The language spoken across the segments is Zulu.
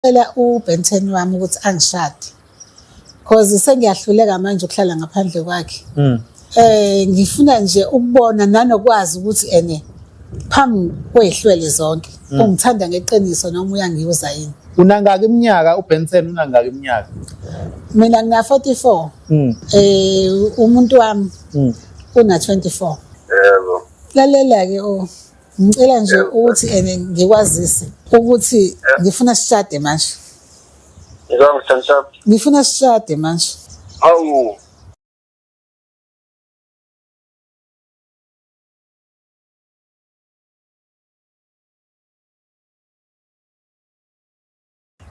Cela uBenten wami ukuthi angishade. Cause sengiyahluleka manje ukuhlala ngaphandle kwakhe. Ngifuna nje ukubona nanokwazi ukuthi ene phambi kwehlwele zonke ungithanda ngeqiniso noma uyangiuza yini. Unangaki iminyaka uBenson unangaki iminyaka? Mina ngina 44. Umuntu wami una 24. Yebo. Lalela ke o ngicela nje ukuthi ene ngikwazise ukuthi ngifuna sishade manje. Ngizwa ngithandisa. Ngifuna sishade manje. Hawu.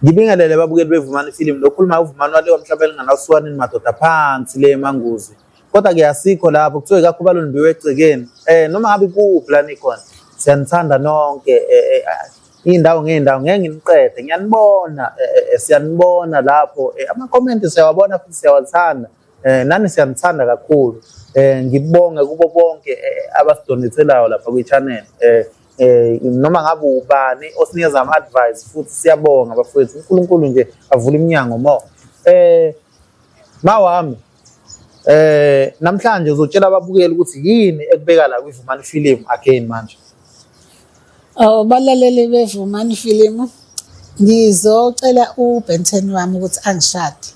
Ngibingelele babukeli beVumani Film lokhuluma uVumani waleyo mhlaba elinganasuwanini madoda phansi le eManguzi. Kodwa ke asikho lapho kuthiwe kakhulu balondiwe egcekeni. Noma ngabe kuphi la nikhona. Siyanithanda nonke iy'ndawo ngey'ndawo ngeke nginiqede ngiyanibona siyanibona lapho ama-comment siyawabona futhi siyawathanda. Nani siyanithanda kakhulu. Ngibonge kubo bonke abasidonethelayo lapha kwi-channel. Noma ngabe ubani osinikeza ama-advice futhi siyabonga bafowethu. uNkulunkulu nje avule iminyango more. Mawami namhlanje uzotshela ababukeli ukuthi yini ekubeka la kwiVumani Film again manje. Oh balaleli beVumani Film ngizocela uBenten wami ukuthi angishade.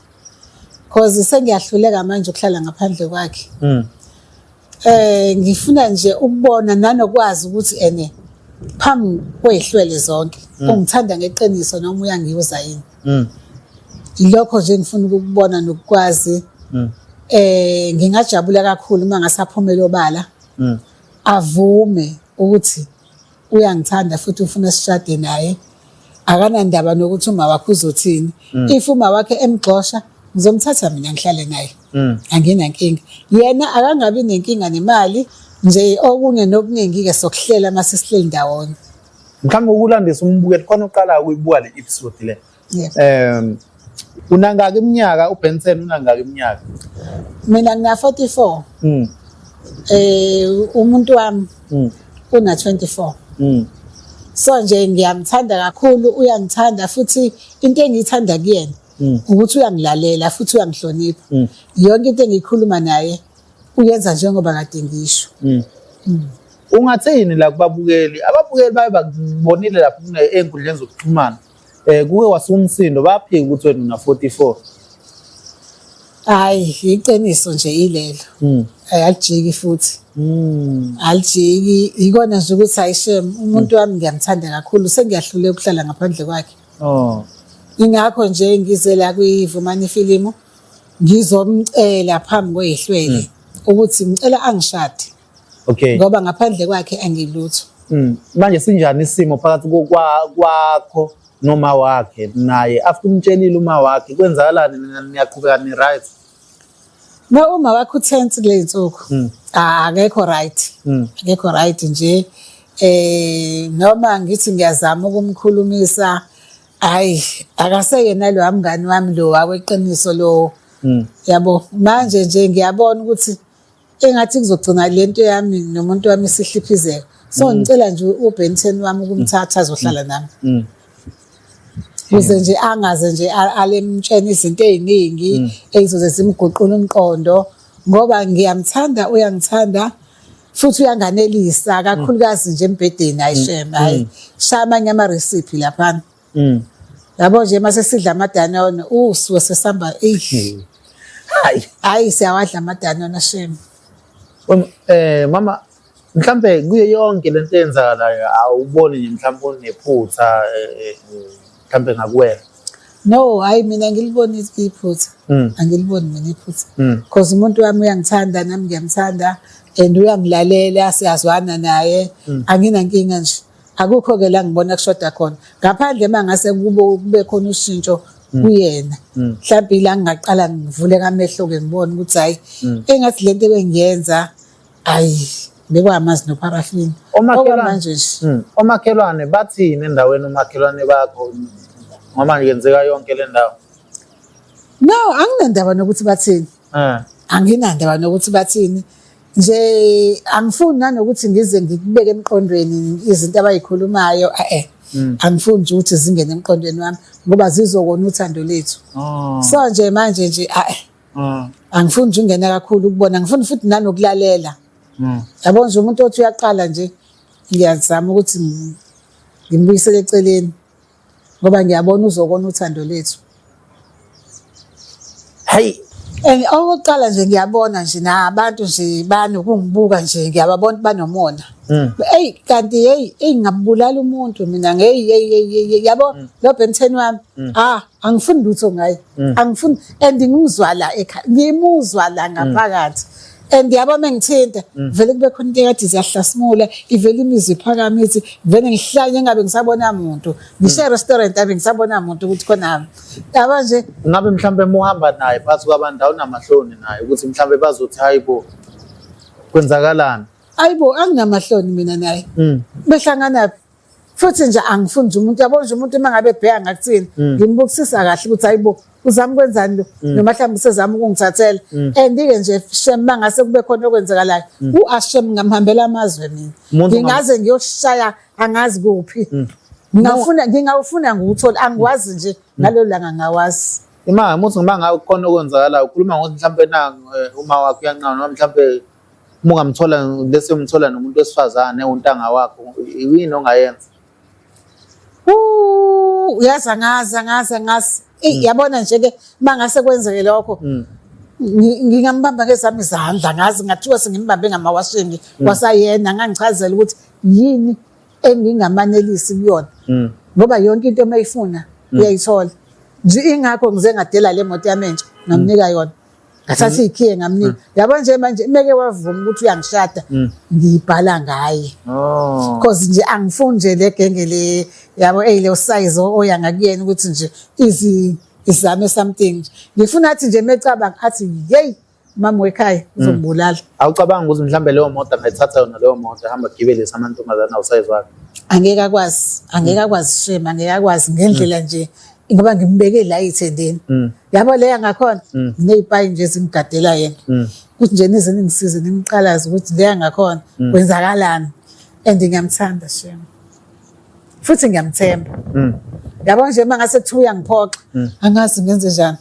Cause sengiyahluleka manje ukuhlala ngaphandle kwakhe. Ngifuna nje ukubona nanokwazi ukuthi ene phambi kwehlwele zonke ungithanda ngeqiniso noma uyangiuza yini. Lokho nje ngifuna ukukubona nokukwazi. Ngingajabula kakhulu uma ngasaphumela obala. Avume ukuthi uyangithanda futhi ufuna sishade naye. Akanandaba nokuthi uma wakhe uzothini. If uma wakhe emgxosha ngizomthatha mina ngihlale naye. Anginankinga. Yena akangabi nenkinga nemali nje okunye nokuningi ke sokuhlela mase sihleli ndawonye. Mhlawumbe ukulandisa umbukeli khona uqala ukuyibuka le episode le. Unangaki iminyaka uBenson unangaki iminyaka? Mina ngina 44. Umuntu wami una 24. So nje ngiyamthanda kakhulu uyangithanda futhi into engiyithanda kuyena ukuthi uyangilalela futhi uyangihlonipha. Yonke into engiyikhuluma naye uyenza njengoba kade ngisho. Ungathini la kubabukeli? Ababukeli baye bakubonile lapha ey'nkundleni zokuxhumana. Kuke wasuka umsindo baphika ukuthi wena una 44. Hayi, iqiniso nje ilelo. Alijiki futhi. Alijiki, ikona nje ukuthi ayishem umuntu wami ngiyamthanda kakhulu sengiyahluleka ukuhlala ngaphandle kwakhe. Ingakho nje ngize la kwiVumani Film ngizomcela phambi kwehlwele ukuthi ngicela angishade. Okay. Ngoba ngaphandle kwakhe angilutho. Manje sinjani isimo phakathi kwakho noma wakhe naye after umtshelile uma wakhe kwenzakalani niyaqhubeka ni right? No uma wakhe utense kule insuku. Akekho right. Akekho right nje. Noma ngithi ngiyazama ukumkhulumisa hayi akaseyena lo mngani wami lo wakweqiniso lo. Yabo manje nje ngiyabona ukuthi engathi kuzogcina lento yami nomuntu wami sihliphizeka. So ngicela nje uBenten wami ukumthatha azohlala nami. Ukuze nje angaze nje alemtshena izinto eziningi ezizoze zimguqula umqondo ngoba ngiyamthanda uyangithanda futhi uyanganelisa kakhulukazi nje embhedeni ayishem hayi shaya amanye ama recipe lapha. Yabo nje mase sidla amadanone usuke sesamba eh. Hayi. Hayi siyawadla amadanone shem. Mama mhlambe kuye yonke lento eyenzakalayo awuboni nje mhlambe unephutha mhlambe ngakuwena? No, hayi mina ngiliboni iphutha. Angiliboni mina iphutha. Because umuntu wami uyangithanda nami ngiyamthanda and uyangilalela siyazwana naye. Anginankinga nje. Akukho ke la ngibona kushoda khona. Ngaphandle mangase kube khona ushintsho kuyena. Mhlawumbe la ngingaqala ngivule amehlo ke ngibone ukuthi hayi engathi lento ebengiyenza ayi bekwamazi noparafini. Okwamanje nje. Omakhelwane bathini endaweni omakhelwane bakho ngoba yenzeka yonke le ndawo? No, anginandaba nokuthi bathini. Anginandaba nokuthi bathini. Nje angifuni nanokuthi ngize ngikubeke emqondweni izinto abayikhulumayo. Angifuni nje ukuthi zingene emqondweni wami ngoba zizokona uthando lethu. Oh. So nje manje nje ayi, angifuni nje ungena kakhulu ukubona, ngifuni futhi nanokulalela. Yabo nje umuntu othi uyaqala nje ngiyazama ukuthi ngimbuyisele eceleni ngoba ngiyabona uzokona uthando lethu. Hayi. And okokuqala nje ngiyabona nje nabantu nje banokungibuka nje, ngiyababona banomona. Eyi kanti hey, eyi ngabulala umuntu mina, hey hey hey hey, yabo lo Ben 10 wami, ah angifuni lutho ngaye, angifuni, and ngimuzwa la ekhaya, ngimuzwa la ngaphakathi. And yabo mengithinta vele kube khona into ekade ziyahlasimula, ivele imizwa iphakame ithi vele ngihlanye ngabe ngisabona muntu, ngisho restaurant abe ngisabona muntu ukuthi khona, yabo nje. Ngabe mhlambe muhamba naye phakathi kwabantu awunamahloni naye ukuthi mhlambe bazothi hayibo kwenzakalani? Ayibo, anginamahloni mina naye. Behlangana phi? Futhi nje angifuni nje umuntu, yabo nje umuntu uma ngabe ebheka ngakuthini, ngimbukisisa kahle ukuthi hayibo uzama ukwenzani lo, noma mhlawumbe usezama ukungithathela. And-ke nje shem, mangase kube khona okwenzakalayo, u-ashem ngamhambela amazwe mina. Umuntu Ngingaze ngiyoshaya angazi kuphi. Ngingafuna ngingawufuna ngiwuthole, angiwazi nje ngalelo langa ngawazi. Ima umuthi noma ngabe kukhona okwenzakalayo, ukhuluma ngokuthi mhlambe na uma wakho uyanqaba, noma mhlambe uma ungamthola bese umthola nomuntu wesifazane untanga wakho, yini ongayenza? Uyazi angazi angazi angazi. Eyi yabona nje ke mangase kwenzeke lokho. Ngingambamba ngezami izandla, ngazi ngathiwa sengimbambe ngamawashingi kwasayena ngangichazela ukuthi yini engingamanelisi kuyona. Ngoba yonke into mayifuna uyayithola. Nje ingakho ngize ngadela le moto yami entsha ngamnika yona. Ngathatha ikhiye ngamnika. Yabo nje manje meke wavuma ukuthi uyangishada, ngiyibhala ngaye. Oh. Because nje angifuni nje le genge le, yabo, eyile size oya ngakuyena ukuthi nje izi izame something. Ngifuna athi nje mecabanga athi hey, mama wekhaya uzongibulala. Awucabanga ukuthi mhlambe leyo moto angayithatha yona leyo moto ahamba gibelise amantombazane awusayizi wakhe? Angeke akwazi, angeke akwazi shame, angeke akwazi ngendlela nje ngoba ngimbeke la ithendeni. Yabo leya ngakhona nginezipayi nje zingigadela yena. Kuthi nje nize ningisize nimqalaze ukuthi leya ngakhona kwenzakalani. And ngiyamthanda shame. Futhi ngiyamthemba. Yabo nje mangase kuthiwa uyangiphoxa, angazi ngenze njani.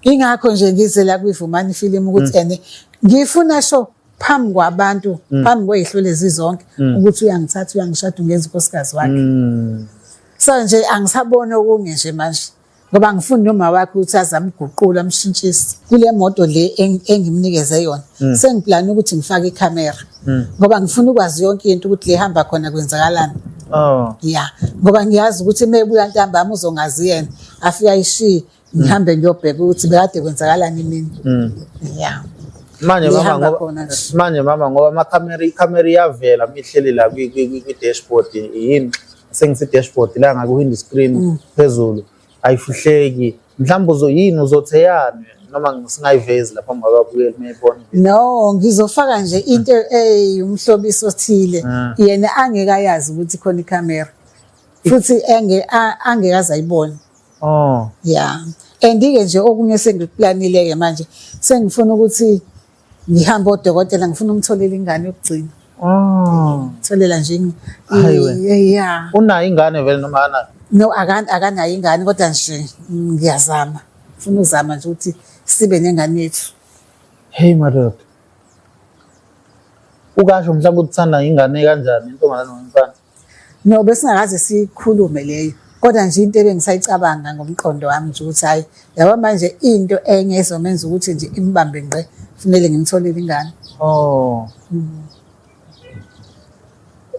Ingakho nje ngize la kwiVumani film ukuthi ene ngifuna sho phambi kwabantu, phambi kwezihlwele zizonke ukuthi uyangithatha uyangishada ungenza unkosikazi wakhe. So nje angisaboni okunye nje manje ngoba ngifuni noma wakhe ukuthi azame uguqula amshintshise kule moto le engimnikeze yona. Sengiplana ukuthi ngifake ikhamera ngoba ngifuna ukwazi yonke into ukuthi le hamba khona kwenzakalani. Oh. Ya, ngoba ngiyazi ukuthi mebuya ntambama uzongazi yena afika ayishiye, ngihambe ngiyobheka ukuthi bekade kwenzakalani imini. Ya. Manje mama Lihamba ngoba khona nje. Manje mama ngoba amakhamera, ikhamera iyavela mihleli la kwi dashboard, yini sengithi dashboard la ngaku window screen phezulu, ayifihleki. Mhlawumbe uzoyini uzotheyani noma singayivezi lapha ngababukeli mayibona? No, ngizofaka nje into eyumhlobiso othile yena angeke ayazi ukuthi khona ikhamera, futhi enge angeke aze ayibone. Oh. Yeah. And-ke nje okunye sengikuplanile-ke manje, sengifuna ukuthi ngihambe odokotela, ngifuna umtholele ingane yokugcina. Oh. Tholela nje Hayi wena. Yeah. Unayo ingane vele noma akanayo? No, akanayo ingane kodwa nje ngiyazama. Ngifuna uzama nje ukuthi sibe nengane yethu. Hey madoda. Ukasho mhlawumbe uthanda ingane kanjani, intombazane noma umfana? No, besingakaze sikhulume leyo. Kodwa nje into ebengisayicabanga ngomqondo wami nje ukuthi hayi, yabo manje into enye ezomenza ukuthi nje imbambe ngqe, kufanele ngimtholele ingane. Oh.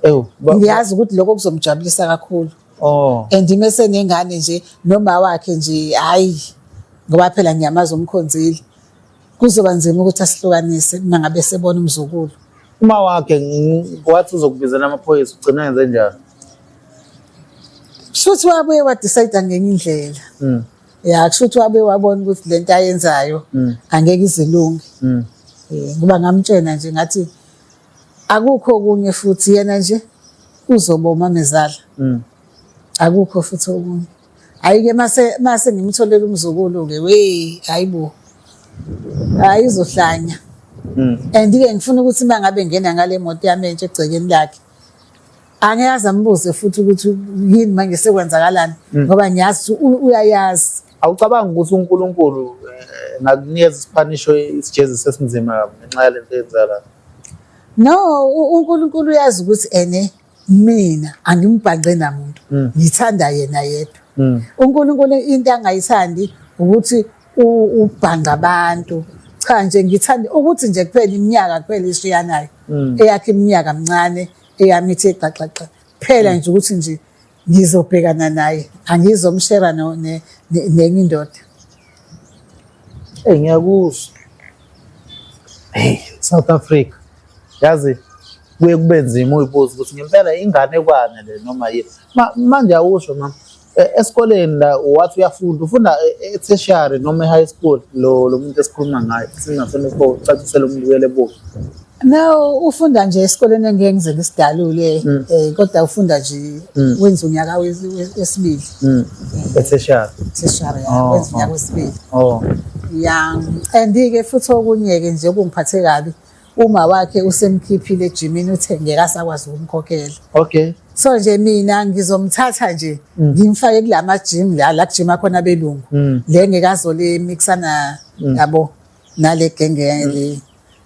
Ewu, Ngiyazi ukuthi lokho kuzomjabulisa kakhulu. Oh. And mese nengane nje noma wakhe nje hayi, ngoba phela ngiyamazi umkhonzile. Kuzoba nzima ukuthi asihlukanise uma ngabe sebona umzukulu. Uma wakhe wathi uzokubizela amaphoyisa, ugcina yenze njani? Kushuthi wabuye wadecide ngenye indlela. Ya, kushuthi wabuye wabona ukuthi lento ayenzayo angeke izilunge. Ngoba ngamtshena nje ngathi akukho okunye futhi, yena nje uzoba umamezala. Akukho futhi okunye. Hayi-ke mase ngimtholele umzukulu-ke, we hayibo. Hayi uzohlanya. And-ke ngifuna ukuthi uma ngabe ngena ngale moto yami entsha egcekeni lakhe, Angiyazi ambuze futhi ukuthi yini manje sekwenzakalani ngoba ngiyazi ukuthi uyayazi. Awucabangi ukuthi uNkulunkulu engakunikeza isiphanisho isijeziso esinzima kabi ngenxa yalento eyenzakalayo? No, uNkulunkulu uyazi ukuthi ene mina angimbhanqe namuntu, ngithanda yena yedwa. uNkulunkulu into angayithandi ukuthi ubhanqa abantu. Cha nje ngithanda ukuthi nje kuphela iminyaka kuphela ishiyanayo. Eyakhe iminyaka mncane, eyami ithe xaxaxa. Kuphela nje ukuthi nje ngizobhekana naye, angizomshera nenye indoda. Hey, ngiyakuzwa. Hey, South Africa. Yazi kuye kube nzima uyibuza ukuthi ngempela ingane kwane le noma yini. Manje awusho mama, esikoleni la wathi uyafunda, ufunda e-tertiary noma e-high school lo muntu esikhuluma ngaye. Singathanda ukucacisela umuntu uyele buka. No, ufunda nje esikoleni engeke ngize ngisidalule, kodwa ufunda nje wenza unyaka wesibili. E-tertiary. Tertiary, wenza unyaka wesibili. Yeah, and-ke futhi okunye-ke nje okungiphathe kabi, uma wakhe usemkhiphile ejimini uthe ngeke asakwazi ukumkhokhela. Okay. So nje mina ngizomthatha nje ngimfake kulama gym la kujima khona abelungu. Le ngeke azole mixana yabo nale genge le.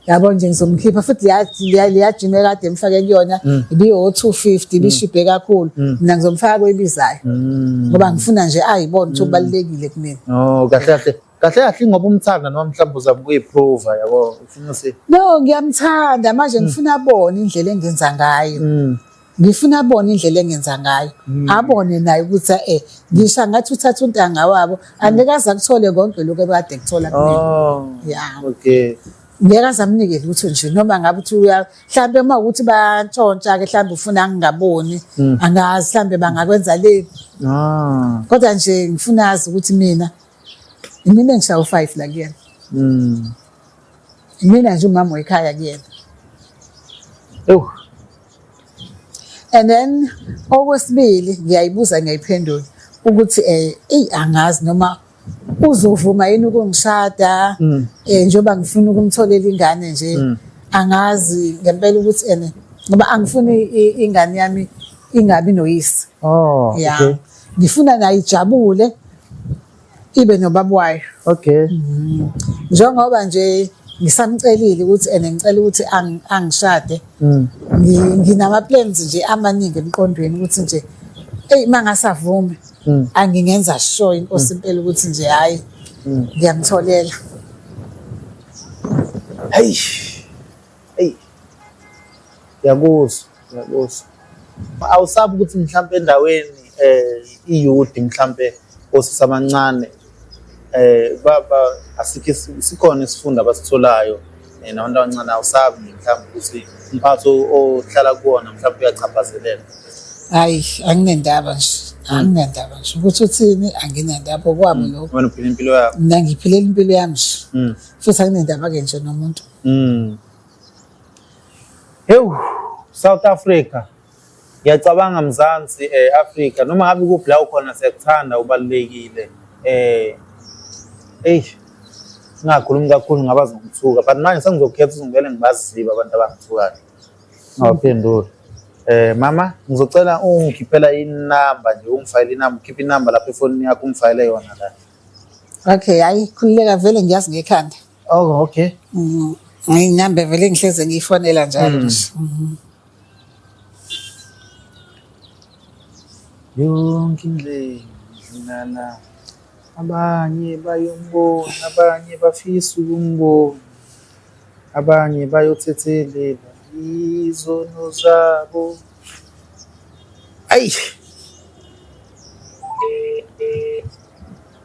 Yabo nje ngizomkhipha futhi leya gym ekade emfake kuyona ibiyo 250 ibishibhe kakhulu. Mina ngizomfaka kwebizayo. Ngoba ngifuna nje ayibone ukuthi ubalulekile kumina. Oh, kahle kahle. Kahle kahle ngoba umthanda noma mhlawumbe uzama ukuyiprova yabo ufuna si. No, ngiyamthanda manje ngifuna abone indlela engenza ngayo. Ngifuna abone indlela engenza ngayo. Abone naye ukuthi ngisho ngathi uthatha untanga wabo angeke aze akuthole konke lokho ebekade kuthola kumina. Oh. Yeah. Okay. Ngeke aze amnike lutho nje noma ngabe uthi uya mhlambe uma ukuthi bayantshontsha ke mhlambe ufuna ngingaboni angazi mhlambe bangakwenza le. Kodwa nje ngifuna azi ukuthi mina imina engishaya u5 la kuyena. Mina nje umama wekhaya kuyena. Ewu. And then okwesibili ngiyayibuza ngiyayiphendula ukuthi eyi angazi noma uzovuma yini ukungishada njengoba ngifuna ukumtholela ingane nje angazi ngempela ukuthi ene ngoba angifuni ingane yami ingabi noyise. Oh, okay. Ngifuna nayo ijabule ibe nobaba wayo. Okay. Njengoba nje ngisamcelile ukuthi ene ngicela ukuthi angishade. Nginama plans nje amaningi emqondweni ukuthi nje hey mangasavumi angingenza sure inkosi impela ukuthi nje hayi ngiyamtholela. Hey. Hey. Ngiyakuzwa, ngiyakuzwa. Awusabi ukuthi mhlambe endaweni iyouth mhlambe osisi abancane baba asikho sikhona isifundo abasitholayo nabantu abancane awusabi mhlambe ukuthi umphathi ohlala kuwona mhlambe uyachaphazeleka? Hayi, anginendaba nje, anginendaba nje ukuthi uthini, anginendaba okwami lokho. Wena uphila impilo yakho. Mina ngiphilela impilo yami nje. Futhi anginendaba ke nje nomuntu. Hewu, South Africa. Ngiyacabanga Mzansi Africa noma ngabe kuphi la ukhona siyakuthanda ubalulekile. Hey, singakhulumi kakhulu ngabazongithuka but manje sengizokhetha ukuthi ngivele ngibazibe abantu abangithukayo. Ngawaphendula. Mama, ngizocela ungikhiphela inamba nje, ungifayele inamba, ukhiphe inamba lapha efonini yakho ungifayele yona la. Okay, hayi khululeka vele ngiyazi ngekhanda. Oh, okay. Inamba vele ngihleze ngiyifonela njalo nje. Yonke indlela idlula la. Abanye bayombona, abanye bafisa ukumbona, abanye bayothethelela izono zabo. Ayi.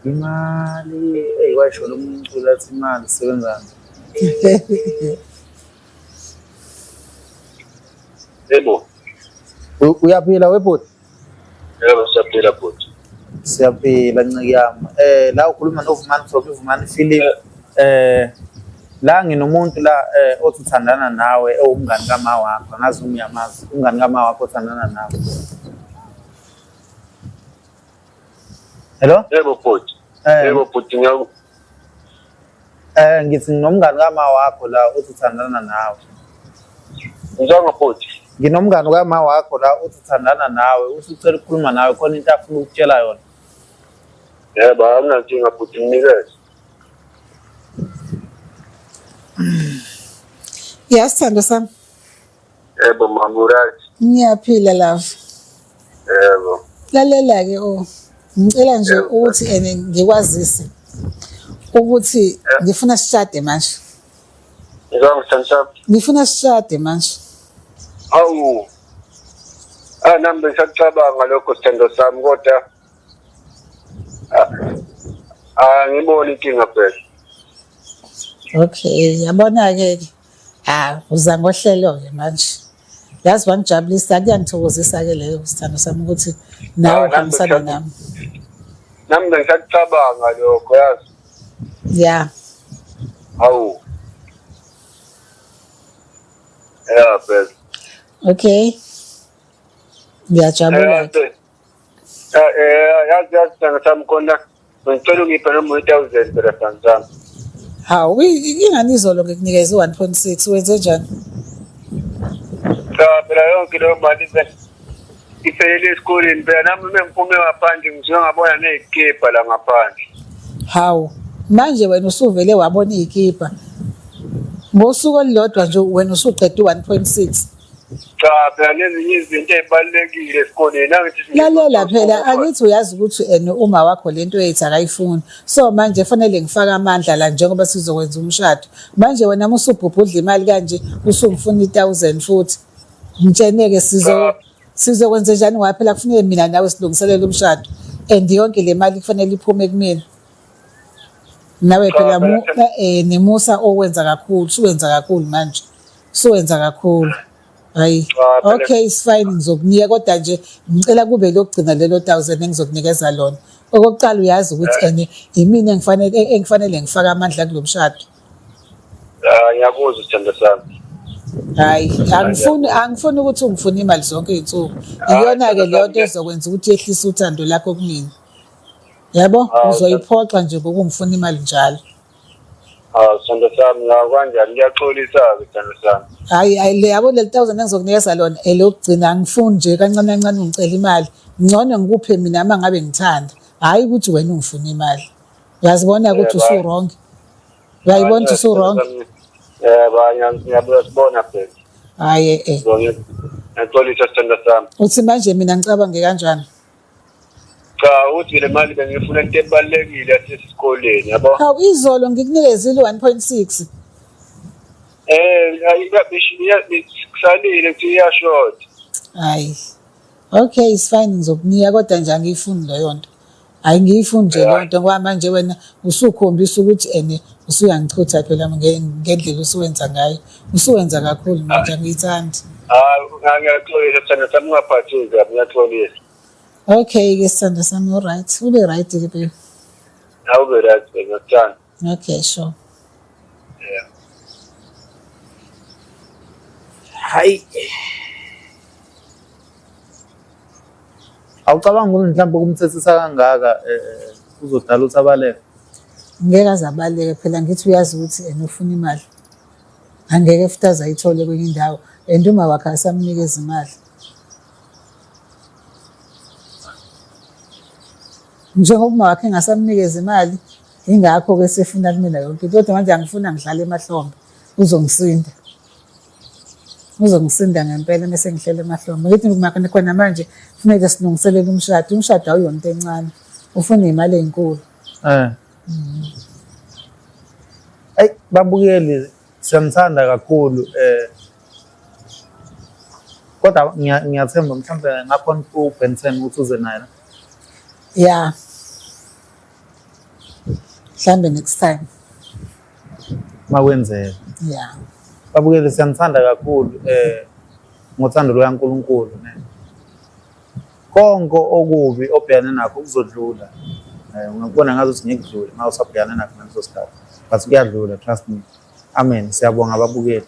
Imali, eyi washo lo muntu athi imali isebenza. Yebo. Uyaphila webhuti? Yebo, siyaphila bhuti. Siyaphila nciki yami. La ukhuluma noVumani from iVumani Film. La nginomuntu la othi uthandana nawe owumngani kama wakho. Angazi uma uyamazi umngani kama wakho othandana nawe. Hello? Yebo bhuti. Yebo bhuti ngiyaku. Ngithi nginomngani kama wakho la othi uthandana nawe. Ngizwa bhuti. Nginomngani kama wakho la uthi thandana nawe, uthi ucela ukukhuluma nawe khona into afuna ukutshela yona. Yebo, anginankinga bhuti nginikeze. Ya sithando sami. Yebo mama uright. Ngiyaphila love. Yebo. Lalela ke oh. Ngicela nje ukuthi ene ngikwazise ukuthi ngifuna sishade manje. Ngizwa sithando sami. Ngifuna sishade manje. Hawu. Ah nami bengisacabanga lokho sithando sami kodwa ah ngibona inkinga phela. Okay, yabona ke ah uza ngohlelo ke manje. Yazi wangijabulisa kuyangithokozisa ke leyo sithando sami ukuthi nawe uhambisana nami. Nami bengisacabanga lokho yazi. Yeah. Hawu. Yeah, phela. Okay. Ngiyajabula. Eh, yazi yazi sithando sami khona ngicela ungiphe noma u-thousand phela sithando sami. Hawu, ingani izolo ngikunikeza u-1.6 wenze njani? Cha phela yonke leyo mali iphelele esikoleni phela nami uma ngiphume ngaphandle ngisuke ngabona ney'kibha la ngaphandle. Hawu, manje wena usuvele wabona iy'kibha. Ngosuku olulodwa nje wena usuqede u-1.6. Cha phela nezinye izinto ey'balulekile esikoleni angithi Lalela phela angithi uyazi ukuthi ene uma wakho lento yethu akayifuni. So manje fanele ngifake amandla la njengoba sizokwenza umshado. Manje wena musubhubhudla imali kanje usungifuna i-1000 futhi. Ngitsheneke sizo sizokwenza njani ngoba phela kufuneke mina nawe silungiselele umshado and yonke le mali kufanele iphume kumina. Nawe phela mu eh nemusa owenza kakhulu, suwenza kakhulu manje. Suwenza kakhulu. Hayi. Okay, it's fine ngizokunika kodwa nje ngicela kube lokugcina lelo 1000 engizokunikeza lona. Okokuqala uyazi ukuthi ene imina engifanele engifanele ngifake amandla kulomshado. Ah ngiyakuzwa sithando sami. Hayi, angifuni angifuni ukuthi ungifune imali zonke izinsuku. Iyona ke leyo nto ezokwenza ukuthi yehlise uthando lakho kumina. Yabo, uzoyiphoxa nje ngokungifuna imali njalo. Hawu sithando sami ngawo kanjani ngiyaxolisa-ke sithando sami. Hayi hayi le yabo leli 1000 engizokunikeza lona elokugcina angifuni nje kancane kancane ungicela imali. Ngcono ngikuphe mina uma ngabe ngithanda. Hhayi ukuthi wena ungifuna imali. Uyazibona ukuthi usu-wrong. Uyayibona ukuthi usu-wrong. Yebo, ngiyabuya sibona phela. Hhayi eh. Ngiyaxolisa sithando sami. Uthi manje mina ngicabange kanjani? Cha uthi le mali bengifuna into ebalulekile yasesikoleni yabo. Hawu izolo ngikunikezile u-1.6. Eh kusalile kuthi iyashoda. Hayi. Okay it's fine ngizokunika kodwa nje angiyifuni leyo nto. Hayi ngiyifuni nje leyo nto ngoba manje wena usukhombisa ukuthi ene usuyangichutha phela ngendlela usuwenza ngayo. Usuwenza kakhulu manje angiyithandi. Hayi ngiyaxolisa sithando sami ungaphatheki kabi ngiyaxolisa. Okay ke sithando sami all right. Ube right ke baby. Awube right baby ngiyakuthanda. Okay sure. Yeah. Hayi. Awucabangi ukuthi mhlawumbe ukumthethisa kangaka eh uzodala ukuthi abaleke? Ngeke aze abaleke phela ngithi uyazi ukuthi ena ufuna imali. Angeke futhi aze ayithole kwenye indawo and uma wakhe asamnikeza imali. Njengoba uma wakhe engasamnikeza imali ingakho-ke sefuna kumina yonke into kodwa manje angifuni ngidlale emahlombe uzongisinda. Uzongisinda ngempela mese ngihlele emahlombe. Ngithi khona manje kufuneka silungiselele umshado. Umshado awuyona into encane. Ufuna iy'mali ey'nkulu. Eh. Ayi babukeli siyamthanda kakhulu eh kodwa ngiyathemba mhlawumbe ngakhona uBenson ukuthi uze naye la. Yeah. Mhlambe next time. Makwenzeka. Yeah. Babukeli siyanithanda kakhulu eh ngothando lukaNkulunkulu ne. Konke okubi obhekane nakho kuzodlula. Eh ungakubona ngathi ukuthi ngeke kudlule uma usabhekane nakho ngaleso sikhathi. But kuyadlula trust me. Amen. Siyabonga ababukeli.